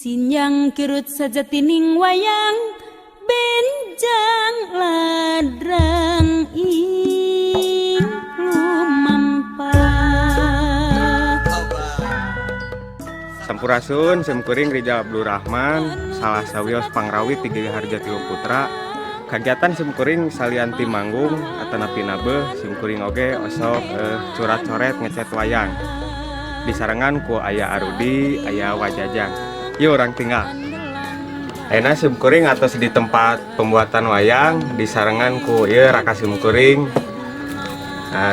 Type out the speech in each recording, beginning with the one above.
Sinjang kirut sajatining wayang benjang ladrang ing lumampah. Sampurasun, simkuring Rijal Abdurrahman, salah sawios pangrawit di Giri Harja Tilu Putra. Kagiatan simkuring salian ti manggung atanapi nabeuh, simkuring oge osok curat-coret ngecet wayang. Disarengan ku aya Arudi, aya Wajajang. Yuk urang tingal. Ayeuna simkuring atos di tempat pembuatan wayang disarengan ku ieu raka simkuring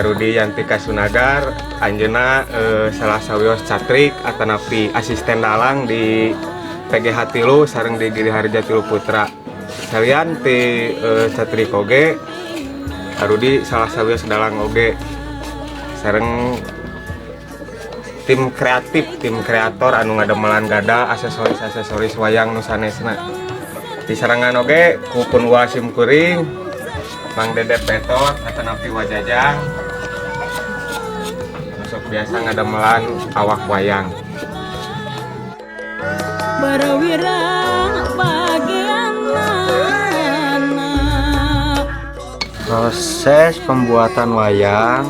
Rudi Yantika Sunagar, anjeunna salah sawios catrik atanapi asisten dalang di PGH Tilu sareng di Giri Harja Tilu Putra. Salian ti catrik oge, Rudi salah sawios dalang oge sareng tim kreatif, tim kreator anu ngadamelan gada aksesoris-aksesoris wayang nu sanesna. Disarengan oge ku pun wasim kuring Mang Dede Petot atanapi Wajajang masuk biasa ngadamelan awak wayang. Barawira bagianana. Proses pembuatan wayang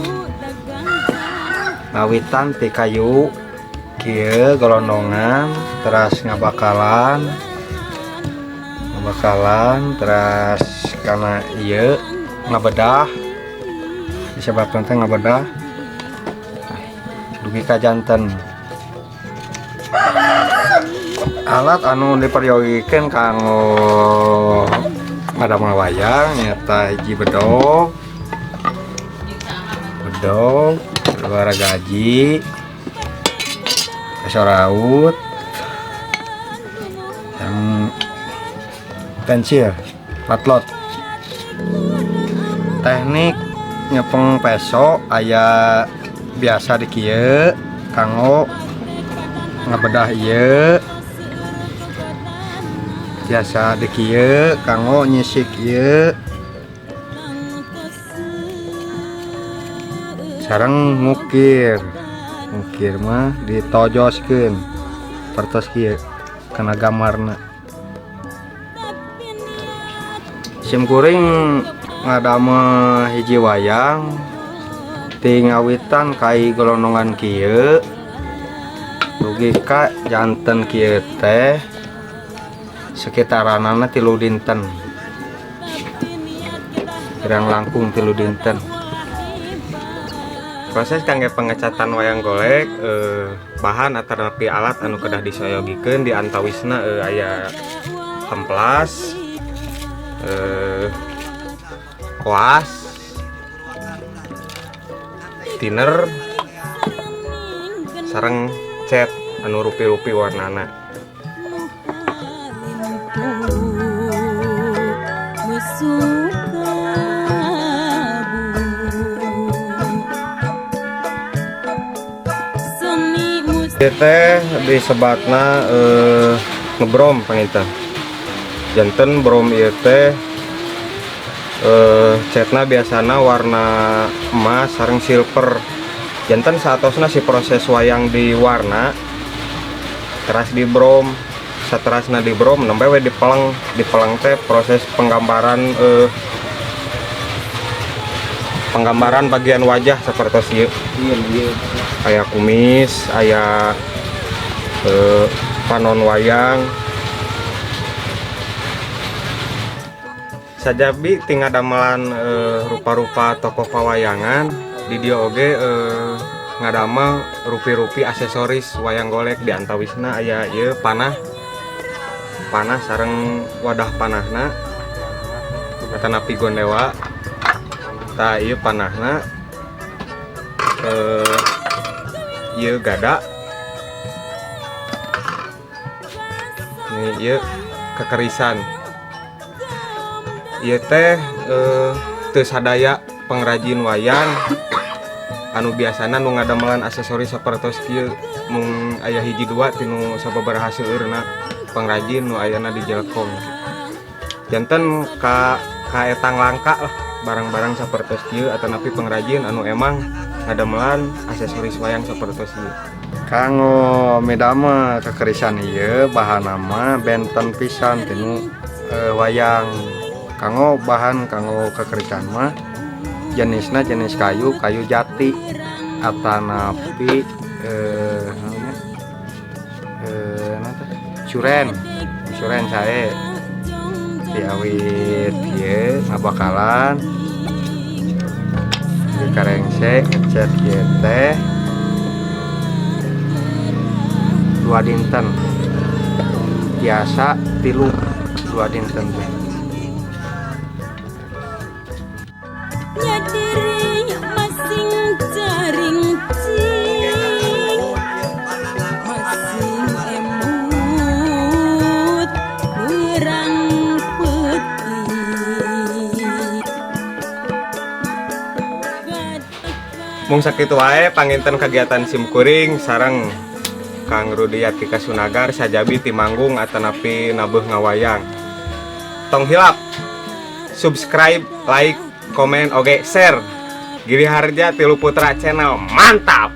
ngawitan ti kayu kieu golondongan, teras ngabakalan, ngabakalan teras kana ieu ngabedah, disebabkan teh ngabedah dugi ka janten. Alat anu diperyogikeun kanggo ngadamel wayang nyaeta hiji bedog, bedog, dua gaji, peso raut, yang pensil, patlot. Teknik nyepeng peso aya biasa di kieu kanggo ngabedah ieu, biasa di kieu kanggo nyisik ieu, sareng ngukir. Ngukir mah ditojoskeun pertos kieu kana gambarna. Sim kuring ngadamel hiji wayang ti ngawitan kai golondongan kieu dugi ka janten kieu teh sekitaranana 3 dinten, kirang langkung 3 dinten. Proses kangge pengecatan wayang golek, bahan atanapi alat anu kedah disoyogikeun di antawisna, aya amplas, koas, thinner, sareng cat anu rupi-rupi warnana. Ieu teh disebatna ngebrom panginten. Janten brom ieu teh catna biasana warna emas sareng silver. Janten saatosna si proses wayang di warna teras di brom, saterasna di brom nembe we dipeleng. Dipeleng teh proses penggambaran bagian wajah sapertos ieu. Aya kumis, aya panon wayang. Sajabi ti ngadamelan rupa-rupa tokoh pawayangan, di dieu oge ngadamel rupi-rupi aksesoris wayang golek. Di antawisna aya ieu panah, panah sareng wadah panahna atanapi gondewa. Tah ieu panahna, ieu gada, ini ieu kekerisan. Ieu teh teu sadaya pengrajin wayang anu biasana nu ngadamelan aksesoris sapertos kieu, mung aya hiji dua tinu sababaraha seueurna pengrajin nu ayana di Jelekong. Janten ka Kaetang langka lah barang-barang sapertos kieu atanapi pengrajin anu emang ngadamelan aksesoris wayang sapertos ieu. Kanggo midamel kekerisan ieu, bahanna mah benten pisan tinu wayang. Kanggo bahan kanggo kekerisan mah jenisna jenis kayu, kayu jati atanapi naonnya, naon teh? Suren, suren sae. Diawit ieu ngabakalan di karengse ngecet ieu teh 2 dinten, biasa 3, 2 dinten teh. Nyadiri masing jaring cing masing emut kurang putih. Mung sakitu wae panginten kegiatan simkuring sareng Kang Rudi Yatika Sunagar sajabi ti manggung atanapi nabeuh ngawayang. Tong hilap subscribe, like, komen, oke, share. Giri Harja Tilu Putra Channel, mantap.